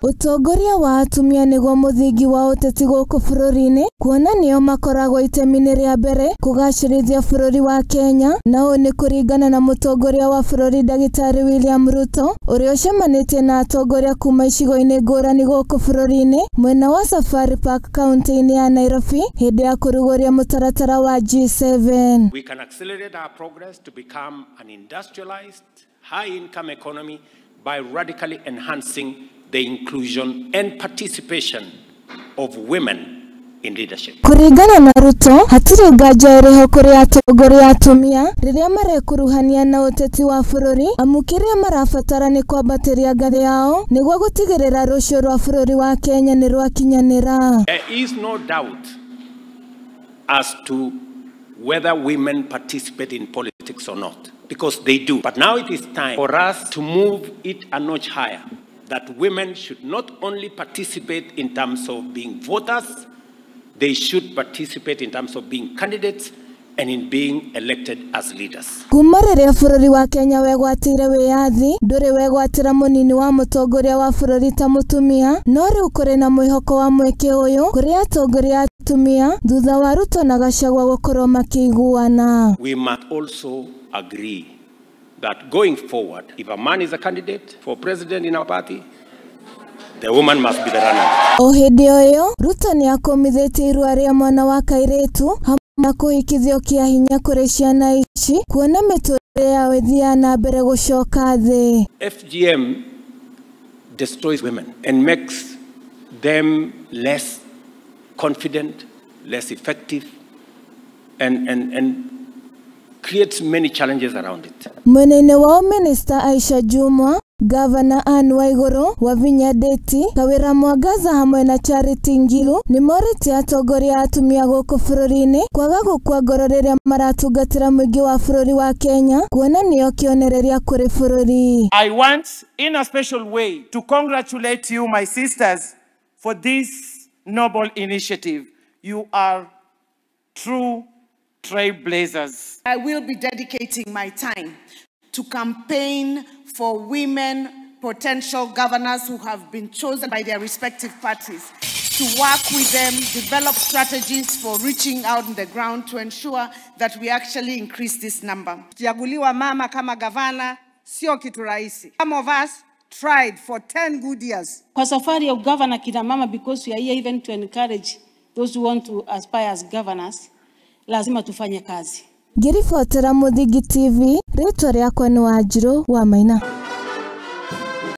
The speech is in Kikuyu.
Ũtongoria wa atumia nĩguo mũthingi wa ũteti gũkũ bũrũri-inĩ, kuona nĩo makoragwo itemi-inĩ rĩa mbere kũgacĩrithia bũrũri wa Kenya, na ũũ nĩ kũringana na mũtongoria wa bũrũri Ndagĩtarĩ William Ruto, ũrĩa ũcemanĩtie na atongoria kuma icigo-inĩ ngũrani gũkũ bũrũri-inĩ mwena wa Safari Park kaunti-inĩ ya Nairobi hĩndĩ ya kũrugũria mũtaratara wa G7. We can accelerate our progress to become an industrialized, high-income economy by radically enhancing the inclusion and participation of women in leadership. Kũringana na Ruto, hatirĩ nganja ĩrĩho kũrĩ atongoria atumia rĩrĩa marekuruhania na ũteti wa bũrũri, amu kĩrĩa marabatara nĩ kwambatĩria ngathĩ yao nĩguo gũtigĩrĩra rũciũ rwa bũrũri wa Kenya nĩ rwakinyanĩra. There is no doubt as to whether women participate in politics or not, because they do. But now it is time for us to move it a notch higher, that women should not only participate in terms of being voters, they should participate in terms of being candidates and in being elected as leaders. Kuma rĩrĩa bũrũri wa Kenya wegwatĩire wĩyathi, ndũrĩ wegwatĩra mũnini wa mũtongoria wa bũrũri ta mũtumia, no rĩu kũrĩ na mwĩhoko wa mweke ũyũ kũrĩ atongoria atumia thutha wa Ruto na Gachagua gũkorwo makĩiguana. We must also agree that going forward, if a man is a candidate for president in our party, the woman must be the runner. O hĩndĩ o ĩyo, Ruto nĩ akũmithĩtie irua rĩa mwana wa kairĩtu hamwe na kũhikithio kĩa hinya kũrĩ ciana ici, kuona mĩtũrĩre yao ĩthiaga na mbere gũcoka thĩ. FGM destroys women and makes them less confident, less effective, and creates many challenges around it. Mwena-inĩ wao Minister Aisha Jumwa, Governor Anne Waiguru, Wavinya Ndeti, Kawira Mwangaza hamwe na Charity Ngilu nĩ morĩtie atongoria atumia gũkũ bũrũri-inĩ kwaga gũkua ngoro rĩrĩa maratungatĩra mũingĩ wa bũrũri wa Kenya, kuona nĩo kĩonereria kũrĩ bũrũri. I want in a special way to congratulate you, my sisters, for this noble initiative. You are true trailblazers. I will be dedicating my time to campaign for women potential governors who have been chosen by their respective parties, to work with them, develop strategies for reaching out on the ground to ensure that we actually increase this number. Kuchaguliwa mama kama gavana sio kitu rahisi. Some of us tried for 10 good years. Kwa safari ya ugavana kina mama, because we are here even to encourage those who want to aspire as governors, lazima tufanye kazi. Ngĩribotera Mũthingi TV, rĩtwa rĩakwa nĩ Wanjirũ wa Maina.